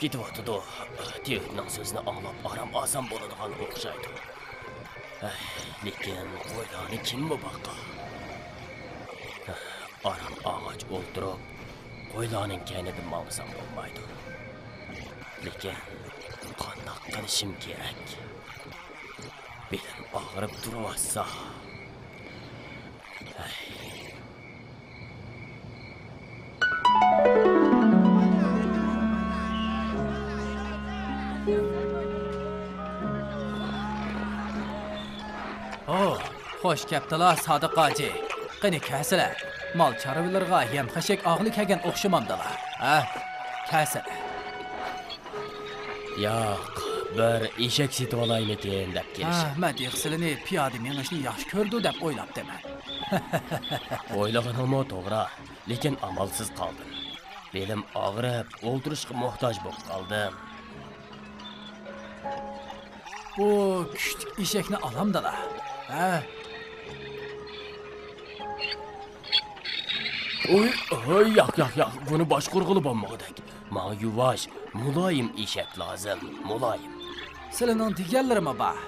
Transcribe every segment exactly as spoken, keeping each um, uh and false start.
كېتىۋاتىدۇ. تېۋىپنىڭ سۆزىنى ئاڭلاپ ئارام ئالسام بولىدىغان ئوخشايدۇ. ئەھ، لېكىن قويلارنى كىممۇ باققان؟ ئارام ئالغاچ ئولتۇرۇپ، قويلارنىڭ كەينىدىن ماڭسام بولمايدۇ. لېكىن قانداق قىلىشىم كېرەك؟ بېلىم ئاغرىپ تۇرۇۋاتسا. ھەي. ھو، خوش كەپتىلا، سادىق ھاجى. قېنى، كەلسىلە. مال چارۋىلىرىغا يەم-خەشەك ئالغىلى كەلگەن ئوخشىمامدىلا؟ ھە؟ كەلسىلە. ياق، بىر ئېشەك سېتىۋالايمىكىن دەپ ھە، كېلىشىم. مەن تېخى سىلىنى پىيادە مېڭىشنى ياخشى كۆرىدۇ دەپ ئويلاپتىمەن. ئويلىغىنىڭمۇ توغرا، لېكىن ئامالسىز قالدىم. بېلىم ئاغرىپ، ئولتۇرۇشقا موھتاج بولۇپ قالدىم. بۇ كۈچلۈك ئېشەكنى ئالامدىلا؟ ھە؟ ئوي، ھوي، ياق، ياق، ياق، بۇنى باشقۇرغىلى بولمىغۇدەك. ماڭا يۇۋاش، مۇلايىم ئېشەك لازىم، مۇلايىم. سىلىنىڭ دېگەنلىرىمۇ بار.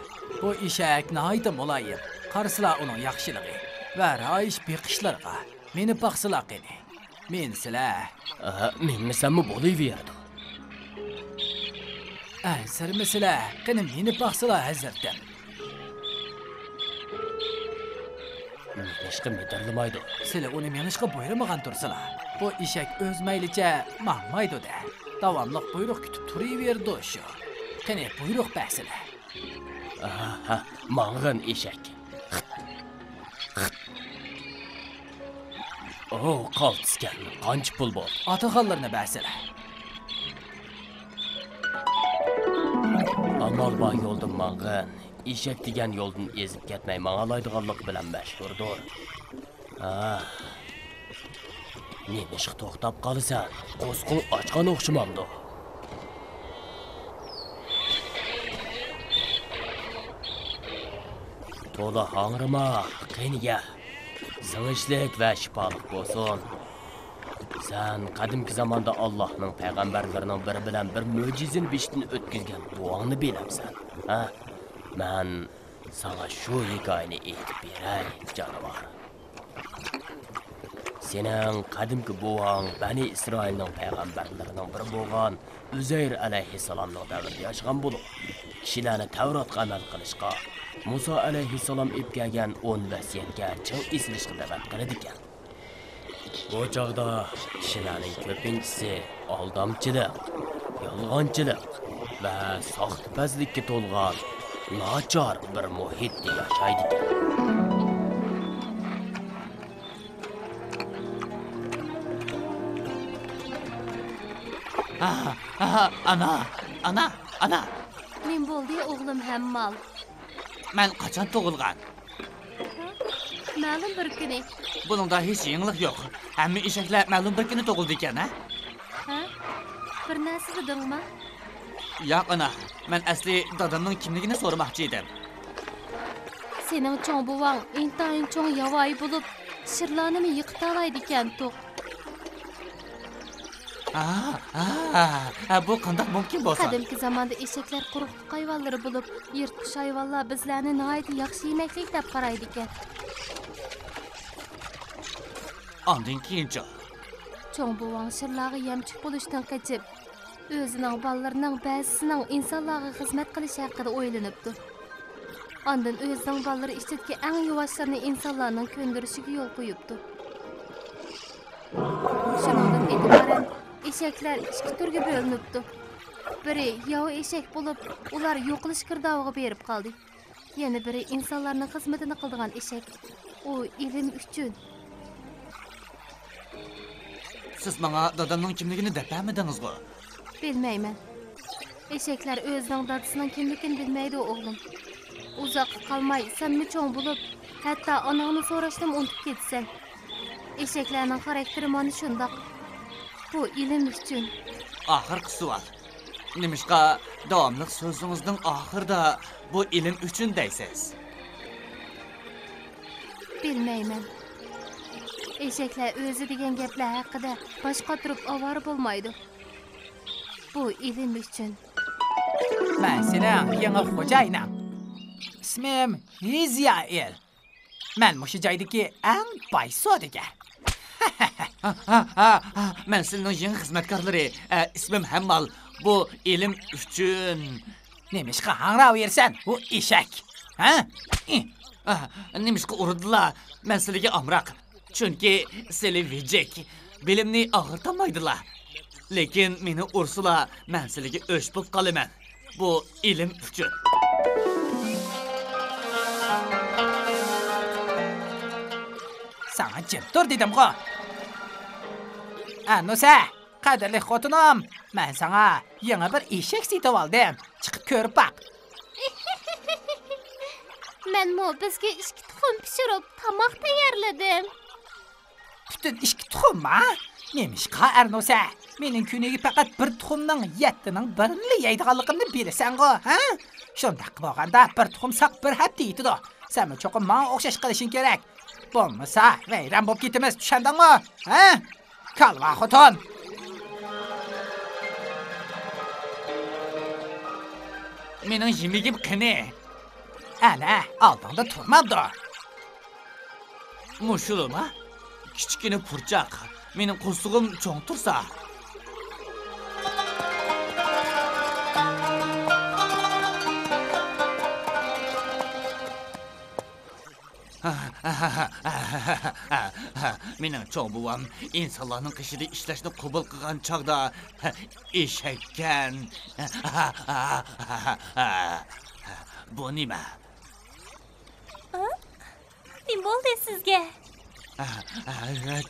بۇ ئېشەك ناھايىتى مۇلايىم. قارىسىلا ئۇنىڭ ياخشىلىقى ۋە رايىش بېقىشلىرىغا. مېنى باقسىلا قېنى. مىنسىلە. ئە، مىنمىسەممۇ بولۇۋېرىدۇ. ئەنسىرىمىسىلە، قېنى مېنى باقسىلا ھەزرىتىم. مېڭىشقا مىدىرلىمايدۇ. سىلى ئۇنى مېڭىشقا بۇيرۇمىغان تۇرسىلا. بۇ ئېشەك ئۆز مەيلىچە ماڭمايدۇ-دە. داۋاملىق بۇيرۇق كۈتۈپ تۇرۇۋېرىدۇ شۇ. قېنى، بۇيرۇق بەرسىلە. ئاھا، ماڭغىن ئېشەك. ئوھ، قالتىسكەن، قانچە پۇل بولدى؟ ئاتىغانلىرىنى بەرسىلە. ئامال بار يولدىن ماڭغىن. ئېشەك دېگەن يولدىن ئېزىپ كەتمەي ماڭالايدىغانلىقى بىلەن مەشھۇردۇر. ئاھ. نېمىشقا توختاپ قالىسەن؟ قورسىقىڭ ئاچقان ئوخشىمامدۇ؟ تولا ھاڭرىما، قېنى يە. زىڭىشلىك ۋە شىپالىق بولسۇن. سەن قەدىمكى زاماندا ئاللاھنىڭ پەيغەمبەرلىرىنىڭ بىرى بىلەن بىر مۆجىزىنى بېشىدىن ئۆتكۈزگەن بوۋاڭنى بىلەمسەن؟ ھە؟ مەن ساڭا شۇ ھېكايىنى ئېيتىپ بېرەي، جانىۋار. سېنىڭ قەدىمكى بوۋاڭ بەنى ئىسرائىلنىڭ پەيغەمبەرلىرىنىڭ بىرى بولغان ئۈزەير ئەلەيھىسسالامنىڭ دەۋرىدە ياشىغان بولۇپ، كىشىلەرنى تەۋراتقا ئەمەل قىلىشقا، مۇسا ئەلەيھىسسالام ئېلىپ كەلگەن ئون ۋەسىيەتكە چىڭ ئېسىلىشقا دەۋەت قىلىدىكەن. بۇ چاغدا كىشىلەرنىڭ كۆپىنچىسى ئالدامچىلىق، يالغانچىلىق ۋە ساختىپەزلىككە تولغان ناچار بىر مۇھىتتا ياشايدىكەن. ئاھ، ئاھ، ئانا، ئانا، ئانا! نېمە بولدى، ئوغلۇم ھەممال؟ مەن قاچان تۇغۇلغان؟ ھە؟ مەلۇم بىر كۈنى. بۇنىڭدا ھېچ يېڭىلىق يوق. ھەممە ئېشەكلەر مەلۇم بىر كۈنى تۇغۇلىدىكەن، ھە؟ ھە؟ بىر نەرسە دېدىڭما؟ ياق، ئانا. مەن ئەسلى دادامنىڭ كىملىكىنى سورىماقچى ئىدىم. سېنىڭ چوڭ بوۋاڭ ئىنتايىن چوڭ ياۋايى بولۇپ، شىرلارنىمۇ يىقىتالايدىكەنتۇق. ھا، ھا، ھا، بۇ قانداق مۇمكىن بولسا؟ قەدىمكى زاماندا ئېشەكلەر قۇرۇقلۇق ھايۋانلىرى بولۇپ، يىرتقۇچ ھايۋانلار بىزلەرنى ناھايىتى ياخشى يېمەكلىك دەپ قارايدىكەن. ئاندىن كېيىنچۇ؟ چوڭ بوۋاڭ شىرلارغا يەمچۈك بولۇشتىن قېچىپ، ئۆزىنىڭ بالىلىرىنىڭ بەزىسىنىڭ ئىنسانلارغا خىزمەت قىلىشى ھەققىدە ئويلىنىپتۇ. ئاندىن ئۆزىنىڭ بالىلىرى ئىچىدىكى ئەڭ يۇۋاشلىرىنى ئىنسانلارنىڭ كۆندۈرۈشىگە يول قويۇپتۇ. شۇنىڭدىن ئېتىبارەن ئېشەكلەر ئىككى تۈرگە بۆلۈنۈپتۇ. بىرى ياۋا ئېشەك بولۇپ، ئۇلار يوقىلىش گىردابىغا بېرىپ قالدى. يەنە بىرى ئىنسانلارنىڭ خىزمىتىنى قىلىدىغان ئېشەك. ئۇ ئىلىم ئۈچۈن. سىز ماڭا دادامنىڭ كىملىكىنى دەپ بەرمىدىڭىزغۇ؟ بىلمەيمەن. ئېشەكلەر ئۆزىنىڭ دادىسىنىڭ كىملىكىنى بىلمەيدۇ، ئوغلۇم. ئۇزاققا قالماي سەنمۇ چوڭ بولۇپ، ھەتتا ئاناڭنى سوراشنىمۇ ئۇنتۇپ كېتىسەن. ئېشەكلەرنىڭ خاراكتېرى مانا شۇنداق. بۇ ئىلىم ئۈچۈن. ئاخىرقى سوئال. نېمىشقا داۋاملىق سۆزىڭىزنىڭ ئاخىرىدا «بۇ ئىلىم ئۈچۈن» دەيسىز؟ بىلمەيمەن. ئېشەكلەر ئۆزى دېگەن گەپلەر ھەققىدە باش قاتۇرۇپ ئاۋارە بولمايدۇ. بۇ ئىلىم ئۈچۈن. مەن سېنىڭ يېڭى خوجايىنىڭ. ئىسمىم ھېزيائىل. مەن مۇشۇ جايدىكى ئەڭ باي سودىگەر. ھا، ھا، ھا، ھا، مەن سىلىنىڭ يېڭى خىزمەتكارلىرى. ئە، ئىسمىم ھەممال. بۇ ئىلىم ئۈچۈن. نېمىشقا ھاڭراۋېرىسەن، ئۇ ئېشەك؟ ھە؟ ئى! ئا، نېمىشقا ئۇردىلا؟ مەن سىلىگە ئامراق. چۈنكى سىلى ۋىجىك، بېلىمنى ئاغرىتالمايدىلا. لېكىن مېنى ئۇرسىلا، مەن سىلىگە ئۆچ بولۇپ قالىمەن. بۇ ئىلىم ئۈچۈن. ساڭا جىم تۇر دېدىمغۇ. ئەنۇسە، قەدىرلىك خوتۇنۇم، مەن ساڭا يېڭى بىر ئېشەك سېتىۋالدىم. چىقىپ كۆرۈپ باق. مەنمۇ بىزگە ئىككى تۇخۇم پىشۇرۇپ، تاماق تەييارلىدىم. پۈتۈن ئىككى تۇخۇمما؟ نېمىشقا، ئەرنۇسە؟ مېنىڭ كۈنىگە پەقەت بىر تۇخۇمنىڭ يەتتىنىڭ بىرىنىلا يەيدىغانلىقىمنى بىلىسەنغۇ، ھە؟ شۇنداق بولغاندا بىر تۇخۇم ساق بىر ھەپتە يېتىدۇ. سەنمۇ چوقۇم ماڭا ئوخشاش قىلىشىڭ كېرەك. بولمىسا ۋەيران بولۇپ كېتىمىز، چۈشەندىڭمۇ؟ ھە؟ كالۋا خوتۇن! مېنىڭ يېمىكىم قېنى؟ ئەنە، ئالدىڭدا تۇرمامدۇ؟ مۇشۇلىما؟ كىچىككىنە پۇرچاق. مېنىڭ قورسىقىم چوڭ تۇرسا. مېنىڭ چوڭ بوۋام ئىنسانلارنىڭ قېشىدا ئىشلەشنى قوبۇل قىلغان چاغدا ئېشەككەن. بۇ نېمە؟ ھە؟ نېمە بولدى سىزگە؟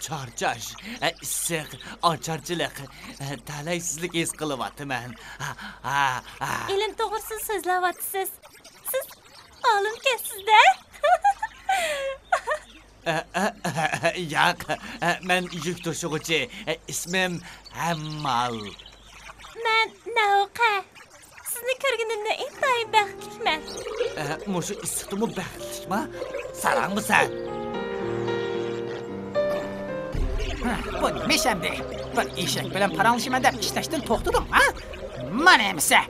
چارچاش، ئىسسىق، ئاچارچىلىق، تەلەيسىزلىك ھېس قىلىۋاتىمەن. ئىلىم توغرىسىدا سۆزلەۋاتىسىز. سىز ئالىمكەنسىز-دە. ياق، مەن يۈك توشۇغۇچى. ئىسمىم ھەممال. مەن نەۋقە. سىزنى كۆرگىنىمدە ئىنتايىن بەختلىكمەن. ئە، مۇشۇ ئىسسىقتىمۇ بەختلىكما؟ ساراڭمۇ سەن؟ ھە، بۇ نېمە ئىش ئەمدى؟ بىر ئېشەك بىلەن پاراڭلىشىمەن دەپ ئىشلەشتىن توختىدىڭ، ھە؟ مانا ئەمىسە!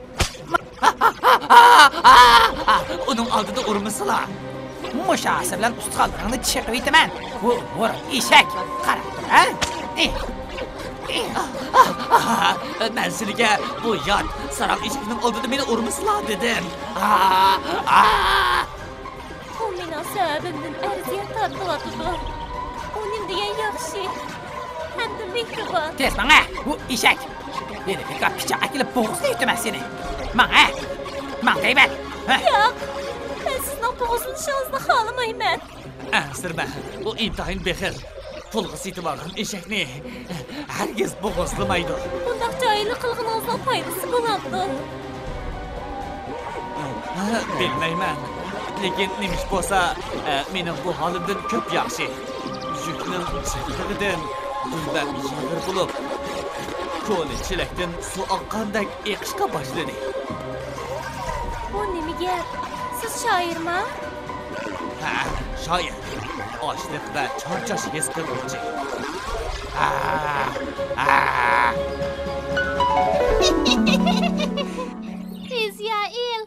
ئۇنىڭ ئالدىدا ئۇرمىسىلا! مۇشۇ ھاسا بىلەن ئۇستىخانلىرىڭنى چېقىۋېتىمەن. ھۇ، ھۇر، ئېشەك! قاراپ تۇر، ھە؟ ئېھ! ئېھ! مەن سىلىگە بۇ يات ساراڭ ئېشەكنىڭ ئالدىدا مېنى ئۇرمىسىلا دېدىم. ئۇ مېنىڭ سەۋەبىمدىن ئەرزىيەت تارتىۋاتىدۇ. ئۇ نېمە دېگەن ياخشى ھەمدە مېھرىبان. تېز ماڭە، ئۇ ئېشەك! ھېلى بىكار پىچاق ئەكېلىپ بوغۇزلىۋېتىمەن سېنى. ماڭە! ماڭ دەيمەن! ھە؟ ياق! مەن سىزنىڭ بوغۇزلىنىشىڭىزنى خالىمايمەن. ئەنسىرىمە، ئۇ ئىنتايىن بېخىل. پۇلغا سېتىۋالغان ئېشەكنى ھەرگىز بوغۇزلىمايدۇ. بۇنداق جاھىللىق قىلغىنىڭىزنىڭ پايدىسى بولامدۇ؟ بىلمەيمەن. لېكىن نېمە ئىش بولسا، مېنىڭ بۇ ھالىمدىن كۆپ ياخشى. يۈكنىڭ جىقلىقىدىن دۈمبەم يېغىر بولۇپ، كونا چېلەكتىن سۇ ئاققاندەك ئېقىشقا باشلىدى. بۇ نېمە گەپ؟ سىز شائىرما؟ ھە، شائىر. ئاچلىق ۋە چارچاش ھېس قىلغۇچى. ھە، ھە. ئىزرائىل،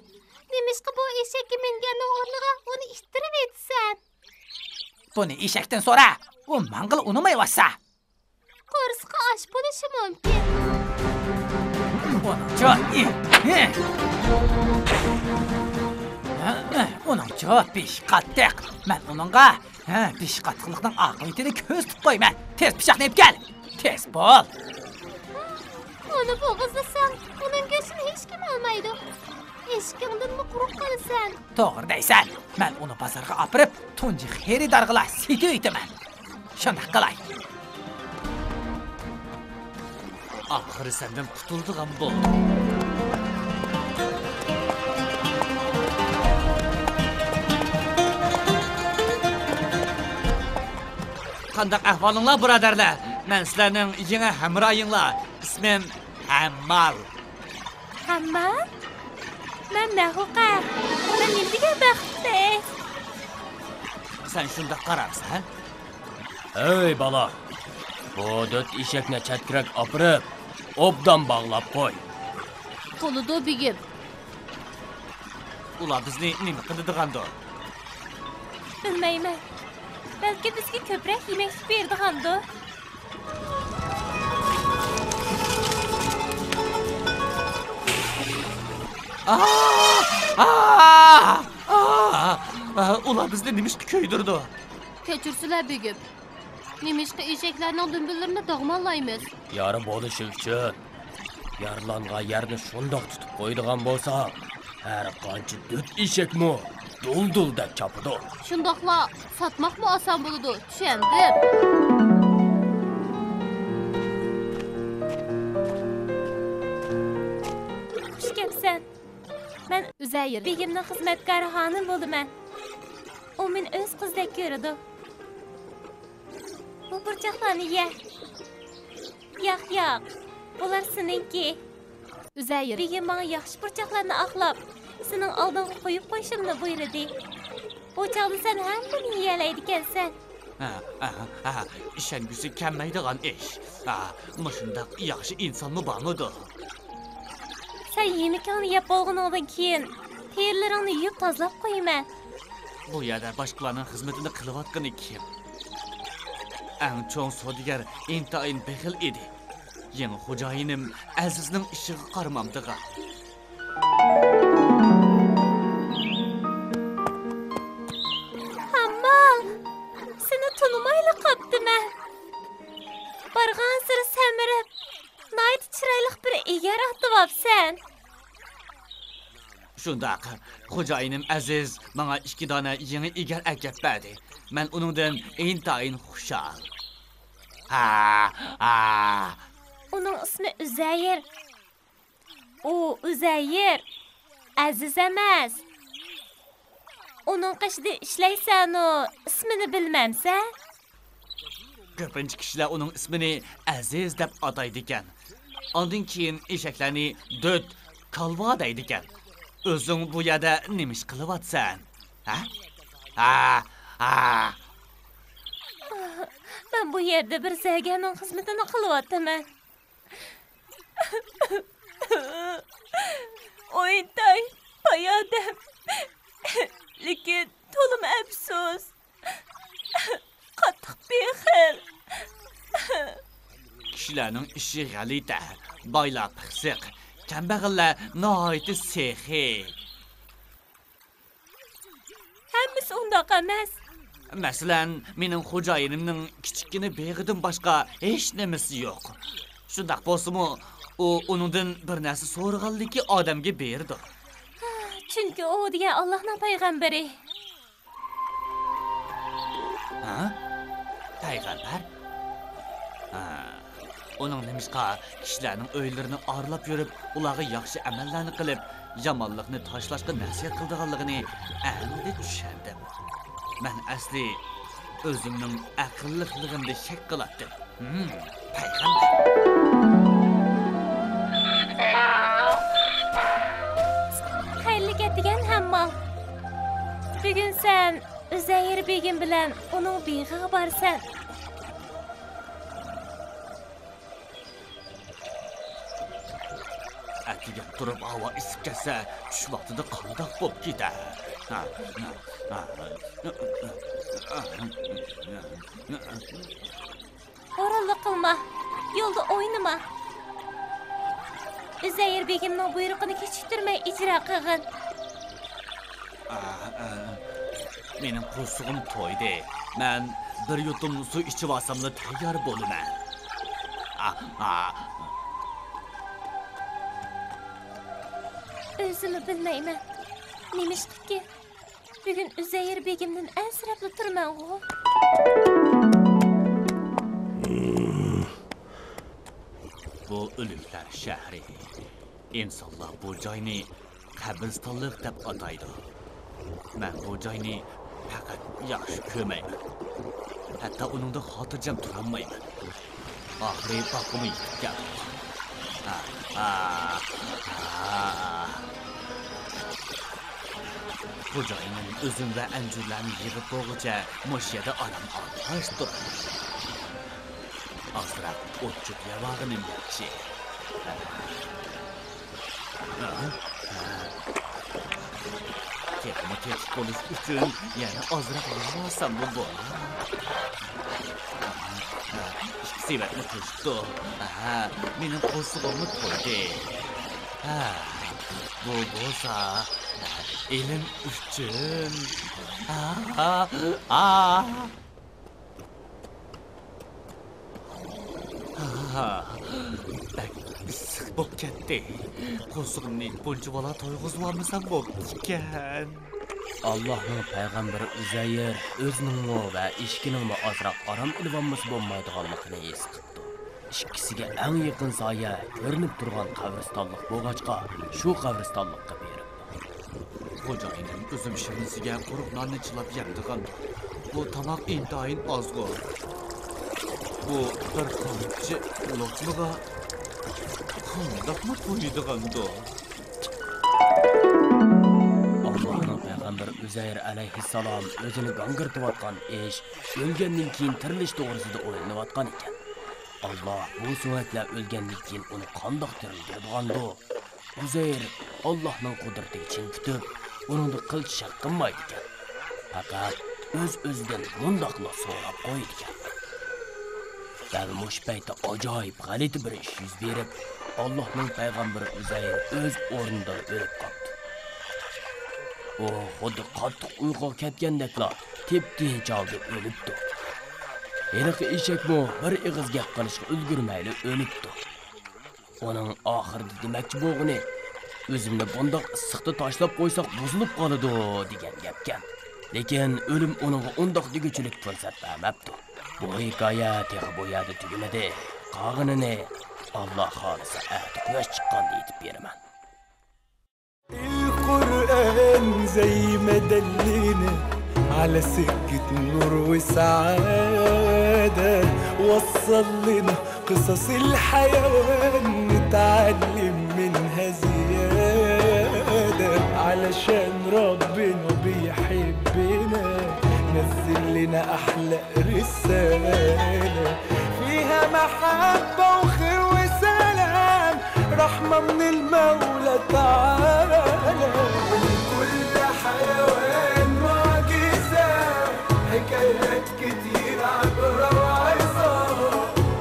نېمىشقا بۇ ئېشەككە مىنگەننىڭ ئورنىغا ئۇنى ئىتتىرىۋېتىسەن؟ بۇنى ئېشەكتىن سورا، ئۇ ماڭغىلى ئۇنىمايۋاتسا. قورسىقى ئاچ بولۇشى مۇمكىن. ئۇنىڭچۇ، ئۇنىڭچۇ بېشى قاتتىق. مەن ئۇنىڭغا، ھە، بېشى قاتتىقلىقنىڭ ئاقىۋىتىنى كۆرسىتىپ قويىمەن. تېز پىچاقنى ئېلىپ كەل. تېز بول. ئۇنى بوغۇزلىساڭ، ئۇنىڭ گۆشىنى ھېچكىم ئالمايدۇ. ئېشىكىڭدىنمۇ قۇرۇق قالىسەن. توغرا دەيسەن. مەن ئۇنى بازارغا ئاپىرىپ، تۇنجى خېرىدارغىلا سېتىۋېتىمەن. شۇنداق قىلاي. ئاخىرى سەندىن قۇتۇلىدىغان بولدۇم. قانداق ئەھۋالىڭلار، بۇرادەرلەر؟ مەن سىلەرنىڭ يېڭى ھەمراھىڭلار. ئىسمىم ھەممال. ھەممال؟ مەن نەۋقە. مەن نېمە دېگەن بەختلىك! سەن شۇنداق قارامسەن؟ ھەي، بالا! بۇ دۆت ئېشەكنى چەتكىرەك ئاپىرىپ، ئوبدان باغلاپ قوي. بولىدۇ، بېگىم. ئۇلار بىزنى نېمە قىلىدىغاندۇ؟ بىلمەيمەن. بەلكى بىزگە كۆپرەك يېمەكلىك بېرىدىغاندۇ؟ ئا! ئا! ئا! ئا! ئۇلار بىزنى نېمىشقا كۆيدۈرىدۇ؟ كەچۈرسىلە، بېگىم. نېمىشقا ئېشەكلەرنىڭ دۈمبىلىرىنى داغماللايمىز؟ يارا بولۇشى ئۈچۈن يارىلانغان يەرنى شۇنداق تۇتۇپ قويىدىغان بولساق، ھەر قانچە دۆت ئېشەكمۇ دۇل-دۇل دەپ چاپىدۇ. شۇنداقلا ساتماقمۇ ئاسان بولىدۇ، چۈشەندىم. خۇش كەپسەن. مەن ئۈزەيىر بېگىمنىڭ خىزمەتكارى خانىم بولىمەن. ئۇ مېنى ئۆز قىزىدەك كۆرىدۇ. بۇ پۇرچاقلارنى يە. ياق، ياق. بۇلار سېنىڭكى. ئۈزەيىر. بېگىم ماڭا ياخشى پۇرچاقلارنى ئاقلاپ، سېنىڭ ئالدىڭغا قويۇپ قويۇشۇمنى بۇيرۇدى. بۇ چاغدا سەن ھەممىنى يېيەلەيدىكەنسەن. ھە، ھە، ھە، ئىشەنگۈسى كەلمەيدىغان ئىش. ھە، مۇشۇنداق ياخشى ئىنسانمۇ بارمىدۇ؟ سەن يېمىكىڭنى يەپ بولغىنىڭدىن كېيىن، تېرىلىرىڭنى يۇيۇپ تازىلاپ قويىمەن. بۇ يەردە باشقىلارنىڭ خىزمىتىنى قىلىۋاتقىنى كىم؟ ئەڭ چوڭ سودىگەر ئىنتايىن بېخىل ئىدى. يېڭى خوجايىنىم ئەزىزنىڭ ئىشىغا قارىمامدىغان. ھاممال، سېنى تونۇمايلا قاپتىمەن. بارغانسېرى سەمرىپ، ناھايىتى چىرايلىق بىر ئېگەر ئاتىۋاپسەن. شۇنداق، خوجايىنىم ئەزىز ماڭا ئىككى دانە يېڭى ئېگەر ئەكەپ بەردى. مەن ئۇنىڭدىن ئىنتايىن خۇشال. ھا، ھا. ئۇنىڭ ئىسمى ئۈزەيىر. ئۇ ئۈزەيىر، ئەزىز ئەمەس. ئۇنىڭ قېشىدا ئىشلەيسەنۇ، ئىسمىنى بىلمەمسەن؟ كۆپىنچە كىشىلەر ئۇنىڭ ئىسمىنى ئەزىز دەپ ئاتايدىكەن. ئاندىن كېيىن ئېشەكلەرنى دۆت، كالۋا دەيدىكەن. ئۆزۈڭ بۇ يەردە نېمە ئىش قىلىۋاتىسەن؟ ھە؟ ھا، ھا. مەن بۇ يەردە بىر زەرگەرنىڭ خىزمىتىنى قىلىۋاتىمەن. ئۇ ئىنتايىن باي ئادەم. لېكىن تولىمۇ ئەپسۇس. قاتتىق بېخىل. كىشىلەرنىڭ ئىشى غەلىتە، بايلار پىخسىق، كەمبەغەللەر ناھايىتى سېخىي. ھەممىسى ئۇنداق ئەمەس. مەسىلەن، مېنىڭ خوجايىنىمنىڭ كىچىككىنە بېغىدىن باشقا ھېچ نېمىسى يوق. شۇنداق بولسىمۇ، ئۇ ئۇنىڭدىن بىر نەرسە سورىغانلىكى ئادەمگە بېرىدۇ. چۈنكى ئۇ دېگەن ئاللاھنىڭ پەيغەمبىرى. ھە؟ پەيغەمبەر؟ ھە. ئۇنىڭ نېمىشقا كىشىلەرنىڭ ئۆيلىرىنى ئارىلاپ يۈرۈپ، ئۇلارغا ياخشى ئەمەللەرنى قىلىپ، يامانلىقنى تاشلاشقا نەسىھەت قىلىدىغانلىقىنى ئەمدى چۈشەندىم. مەن ئەسلى ئۆزۈمنىڭ ئەقىللىقلىقىمدا شەك قىلاتتىم. ھىم، پەيغەمبەر. خەيرلىك ئەتىگەن ھاممال. بۈگۈن سەن ئۈزەيىر بېگىم بىلەن ئۇنىڭ بېغىغا بارىسەن. ئەتىگەن تۇرۇپ ھاۋا ئىسسىپ كەتسە، چۈش ۋاقتىدا قانداق بولۇپ كېتەر؟ ھورۇنلۇق قىلما، يولدا ئوينىما. ئۈزەيىر بېگىمنىڭ بۇيرۇقىنى كېچىكتۈرمەي ئىجرا قىلغىن. ئا، ئا، مېنىڭ قورسىقىم تويدى. مەن بىر يۇتۇم سۇ ئىچىۋالساملا تەييار بولىمەن. ئا، ئا. ئۆزۈممۇ بىلمەيمەن. نېمىشقىكىن، بۈگۈن ئۈزەيىر بېگىمدىن ئەنسىرەپلا تۇرىمەنغۇ. بۇ ئۆلۈكلەر شەھىرى. ئىنسانلار بۇ جاينى قەبرىستانلىق دەپ ئاتايدۇ. مەن بۇ جاينى پەقەت ياخشى كۆرمەيمەن. ھەتتا ئۇنىڭدا خاتىرجەم تۇرالمايمەن. ئاخىرى باغقىمۇ يېتىپ كەلدۇق. ئا، ئا، ئا. خوجايىنىم ئۈزۈم ۋە ئەنجۈرلەرنى يىغىپ بولغۇچە مۇشۇ يەردە ئارام ئالغاچ تۇرىمەن. ئازراق ئوت-چۆپ يەۋالغىنىم ياخشى. ئا. تېخىمۇ تېتىق بولۇش ئۈچۈن يەنە ئازراق يەۋالساممۇ بولار. ئىككى سېۋەتمۇ توشۇپتۇ. ھە، مېنىڭ قورسىقىممۇ تويدى. ھە، بۇ بولسا ئىلىم ئۈچۈن. ھا، ھا. ھا، بەك ئىسسىق بولۇپ كەتتى. قورسىقىمنى بۇنچىۋالا تويغۇزۇۋالمىسام بوپتىكەن. ئاللاھنىڭ پەيغەمبىرى ئۈزەير ئۆزىنىڭمۇ ۋە ئېشىكىنىڭمۇ ئازراق ئارام ئېلىۋالمىسا بولمايدىغانلىقىنى ھېس قىپتۇ. ئىككىسىگە ئەڭ يېقىن سايە كۆرۈنۈپ تۇرغان قەبرىستانلىق بولغاچقا، شۇ قەبرىستانلىققا بېرىپتۇ. خوجايىنىم ئۆزۈم شىرنىسىگە قۇرۇق ناننى چىلاپ يەمدىغان. بۇ تاماق ئىنتايىن ئازغۇ. بۇ بىر قامچە لوقمىغا قانداقمۇ تويىدىغاندۇ؟ ئاللاھنىڭ پەيغەمبىرى ئۈزەير ئەلەيھىسسالام ئۆزىنى گاڭگىرىتىۋاتقان ئىش، ئۆلگەندىن كېيىن تىرىلىش توغرىسىدا ئويلىنىۋاتقان ئىكەن. ئاللا بۇ سۆڭەكلەر ئۆلگەندىن كېيىن ئۇنى قانداق تىرىلدۈرىدىغاندۇ؟ ئۈزەير ئاللاھنىڭ قۇدرىتىگە چىڭ پۈتۈپ، ئۇنىڭدا قىلچە شەك قىلمايدىكەن. پەقەت ئۆز-ئۆزىدىن مۇنداقلا سوراپ قويىدىكەن. دەل مۇشۇ پەيتتە ئاجايىپ غەلىتە بىر ئىش يۈز بېرىپ، ئاللاھنىڭ پەيغەمبىرى ئۈزەير ئۆز ئورنىدىلا ئۆلۈپ قاپتۇ. ئۇ خۇددى قاتتىق ئۇيقۇغا كەتكەندەكلا تىپتىنچ ھالدا ئۆلۈپتۇ. ھېلىقى ئېشەكمۇ بىر ئېغىز گەپ قىلىشقا ئۈلگۈرمەيلا ئۆلۈپتۇ. ئۇنىڭ ئاخىرىدا دېمەكچى بولغىنى، «ئۆزۈمنى بۇنداق ئىسسىقتا تاشلاپ قويساق بۇزۇلۇپ قالىدۇ» دېگەن گەپكەن. لېكىن ئۆلۈم ئۇنىڭغا ئۇنداق دېگۈچىلىك پۇرسەت بەرمەپتۇ. بۇ ھېكايە تېخى بۇ يەردە تۈگىمىدى. قالغىنىنى ئاللا خالىسا ئەتە قۇياش چىققاندا ئېيتىپ بېرىمەن. القرآن زي ما دلنا على سكة نور وسعادة، وصل لنا قصص الحيوان نتعلم منها زيادة، علشان ربنا بيحبنا نزل لنا أحلى رسالة فيها محبة وخير وسلام، رحمة من المولى تعالى. كل حيوان معجزة، حكايات كتير عبرة وعظة.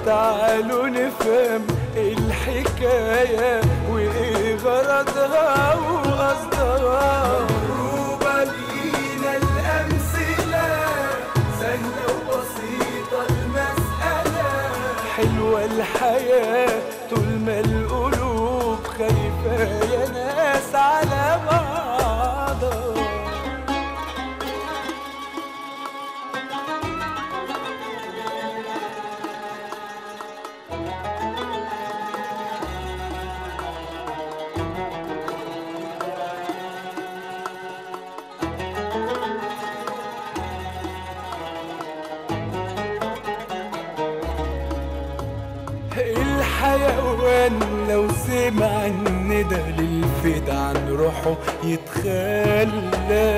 تعالوا نفهم الحكاية وإيه غرضها وقصدها. مضروبة لينا الأمثلة، سهلة وبسيطة المسألة. حلوة الحياة طول ما القلوب خايفة يا ناس على بعضها. الحيوان لو سمع الندى للفدا عن روحه يتخلى.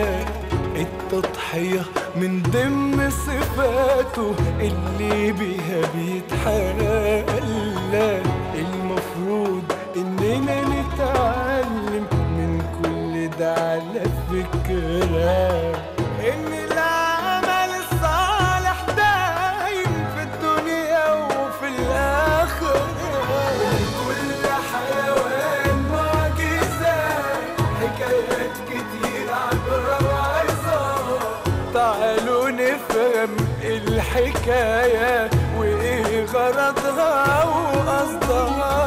التضحية من ضمن صفاته اللي بيها بيتحلى. المفروض إننا نتعلم من كل ده على فكرة، إن العمل الصالح دايم في الدنيا وفي الآخرة. كل حيوان معجزة، حكايات كتير عبرة وعظة. تعالوا نفهم الحكاية وإيه غرضها وقصدها.